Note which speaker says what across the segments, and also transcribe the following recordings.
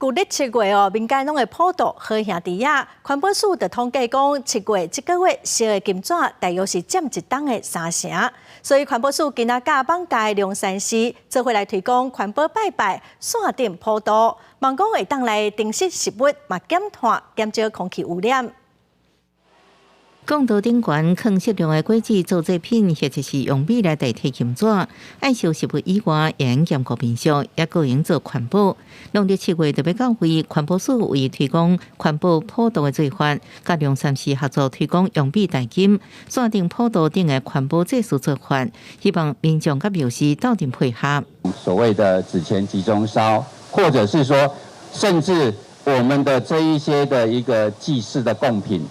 Speaker 1: 舊曆七月哦，民間攏會普渡好兄弟仔。環保署就統計講，七月這個月燒的金紙大約是佔一冬的三成。所以環保署今仔佮艋舺龍山寺做伙來推廣環保拜拜、線頂普渡，望講會當來珍惜食物，嘛減碳、減少空氣污染。
Speaker 2: 講道頂懸囥適量的果子做祭品，或者是用米來代替金紙。愛惜食物以外，會用兼顧民俗，也閣用做環保。農曆七月特別到位，環保署為推廣環保普渡的做法，佮龍山寺合作推廣用米代金，線頂普渡頂的環保祭祀做法，希望民眾佮廟司鬥陣配合。
Speaker 3: 所謂的紙錢集中燒，或者是說，甚至我們的這一些的一個祭祀的貢品，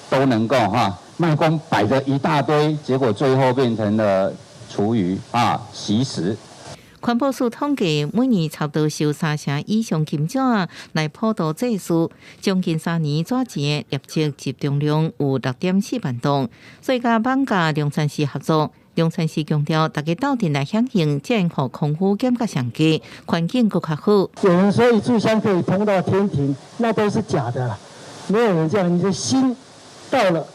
Speaker 3: 都能夠哈，賣公擺着一大堆，結果最後變成了廚餘啊，惜食。
Speaker 2: 環保署統計，每年差不多燒三成以上金紙來普渡祭祀，將近3年紙錢的累積集中量有6.4萬噸，所以佮艋舺龍山寺合作。龍山寺強調，大家鬥陣來響應，才會予空污減甲上低，環境閣較好。
Speaker 4: 有人說一炷香可以通到天庭，那都是假的啦，沒有人這樣，你的心到了，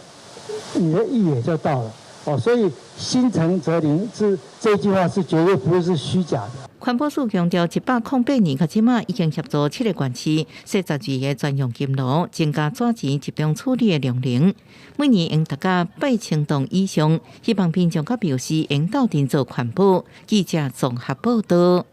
Speaker 4: 你的意也就到了哦，所以心誠則靈，這這句話是絕對不會是虛假的。
Speaker 2: 環保署強調，108年到這馬已經協助七個縣市設12個專用金爐，增加紙錢集中處理的量能。每年用達到8000噸以上，希望民眾佮廟司會鬥陣做環保。記者綜合報道。